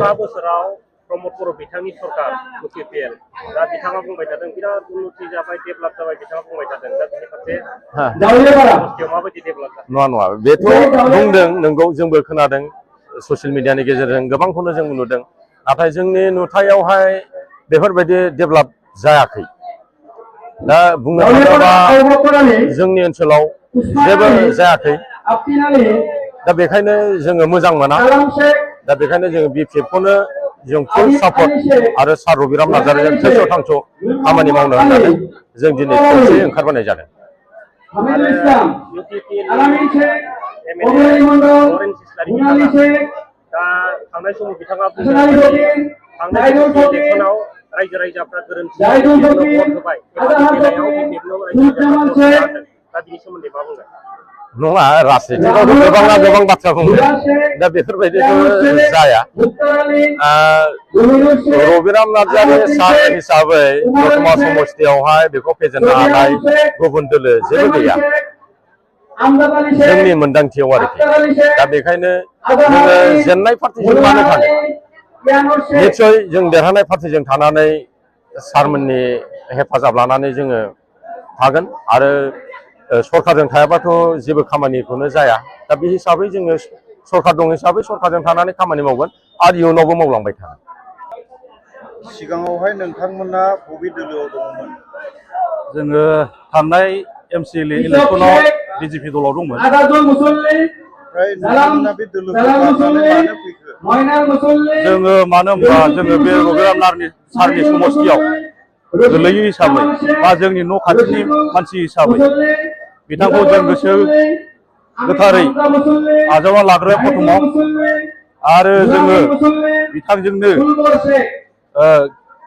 5 बोसोराव प्रमद बर' बिथांनि सरकार UPPL दा बिथाङा बुंबाय थादों बिराद उन्नति जाबाय डेभेलप जाबाय बिथाङा बुंबाय थादों दा बिनि फारसे समस्थियाव माबायदि डेभेलप जादों नङा बेथ' बुंदों नंगौ जोंबो खोनादों ससियेल मिडियानि गेजेरजों गोबांखौनो जों नुदों नाथाय जोंनि नुथायावहाय बेफोरबायदि डेभेलप जायाखै दा बुंनो थाङोबा जोंनि ओनसोलाव जेबो जायाखै दा बेखायनो जोङो मोजां मोना दा बेखायनो जोङो BPF-खौनो जों फुल सापर्ट आरो सार रबिराम नार्जारिजों थैस' थांस' खामानि मावनो होननानै जों दिनै खौसेयै ओंखारबोनाय जादों। दा थांनाय समाव बिथाङा बुंदों थांनाय इलेक्सनाव रायजो राजाफ्रा गोरोन्थि भट होबाय दा बिनि सोमोन्दै मा बुंगोन? नङा राजनितिकआवथ' गोबां बाथ्रा बुंदों दा बेफोरबायदिथ' जाया रबिराम नार्जारि सार हिसाबै दतमा समस्तियावहाय बेखौ फेजेननो हानाय गुबुन दोलो जेबो गैया जोंनि मोनदांथियाव आरोखि दा बेखायनो जोङो जेननाय पार्टिजों मानो थानो निस्सय जों देरहानाय पार्टिजों थानानै सारमोननि हेफाजाब लानानै जोङो थागोन आरो सरकारजों थायाबाथ' जेबो खामानिखौनो जाया दा बे हिसाबै जोङो सरकार दं हिसाबै सरकारजों थानानै खामानि मावगोन आरो इयुनावबो मावलांबाय थागोन। सिगाङावहाय नोंथांमोना बबे दोलोआव दङमोन? जोङो थांनाय MCLA इलेक्सनाव BJP दलाव दंमोन। ओमफ्राय नोंथांमोना बे दोलोखौ गारनानै मानो फैखो? जोङो मानो होनबा जोङो बे रबिराम सारनि समस्तियाव गोलैयो हिसाबै बा जोंनि न' खाथिनि मानसि हिसाबै बिथांखौ जों गोसो गोथारै आजावना लाग्रोयो प्रथमाव आरो जोङो बिथांजोंनो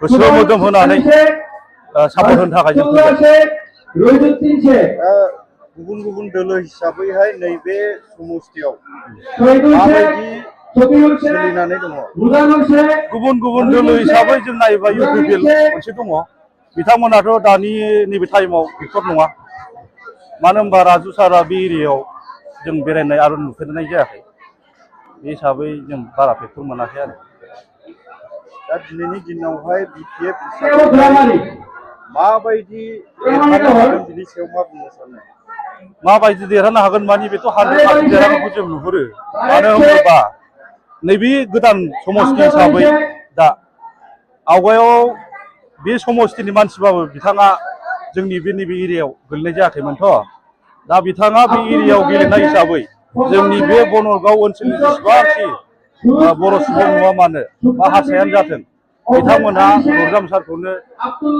गोसो मोदोम होनानै सापर्ट होनो थाखाय जों गुबुन दोलो हिसाबैहाय नैबे समस्तियाव माबायदि सोलिनानै दङ? गुबुन दोलो हिसाबै जों नायोबा UPPL मोनसे दङ बिथांमोनाथ' दानि नैबे टाइमाव एक्टर नङा मानो होनबा राजु सारा बे एरियायाव जों बेरायनाय आरो नुफेरनाय जायाखै बे हिसाबै जों बारा फेक्टर मोनाखै आरो दा दिनैनि दिनावहाय BPF माबायदि देरहानो हागोन बिनि सायाव मा बुंनो सानो? माबायदि देरहानो हागोन मानि बेथ' 100% देरहानायखौ जों नुहुरो मानो होनोबा नैबे गोदान समस्ति हिसाबै दा आवगायाव बे समस्तिनि मानसिबाबो बिथाङा जोंनि बे नैबे एरियायाव गोलैनाय जायाखैमोनथ' दा बिथाङा बे एरियायाव गेलेनाय हिसाबै जोंनि बे बनरगाव ओनसोलनि जेसेबांखि बर' सुबुं नङा मानो बा हारसायानो जाथों बिथांमोनहा रबिराम सारखौनो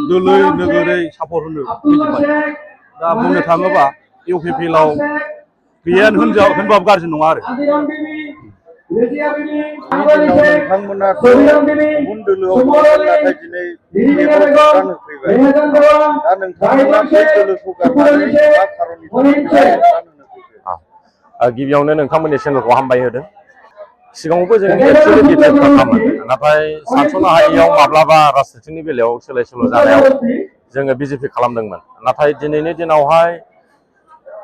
दोलै नोगोरै सापर्ट होनो फैजोब्बाय। दा बुंनो थाङोबा UPPL-आव गैयानो होनबाबो गाज्रि नङा आरो नोंथांमोना गुबुन दोलोआव नाथाय दिनै BPF-आव गान होफैबाय दा नोंथांमोना बे दोलोखौ गारनानै मा खारननि थाखाय गान होनो फैखो? गिबियावनो नोंथांमोननि चेनेलखौ हामबाय होदों सिगाङावबो जों एक्सुवेलि BPF खालामो नाथाय सानस'नो हायैयाव माब्लाबा राजनितिनि बेलायाव सोलाय सोल' जानायाव जोङो BJP खालामदोंमोन नाथाय दिनैनि दिनावहाय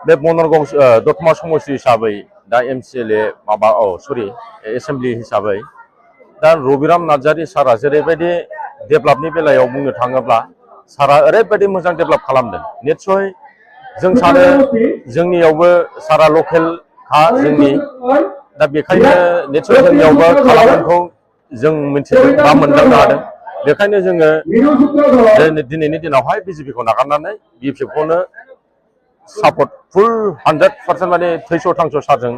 बे बनरगाव दतमा समस्ति हिसाबै दा MCLA एसेमब्लि हिसाबै दा रबिराम नार्जारि सारा जेरैबायदि डेभेलपनि बेलायाव बुंनो थाङोब्ला सारा ओरैबायदि मोजां डेभेलप खालामदों निस्सय जों सानो जोंनियावबो सारा लकेल हा जोंनि दा बेखायनो निस्सय जोंनियावबो खालामनायखौ जों मिथिदों बा मोनदांनो हादों बेखायनो जोङो दिनैनि दिनावहाय BJP-खौ नागारनानै BPF-खौनो सापर्ट फुल 100% माने थैस' थांस' सारजों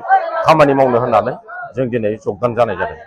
खामानि मावनो होननानै जों दिनै जगदान जानाय जादों।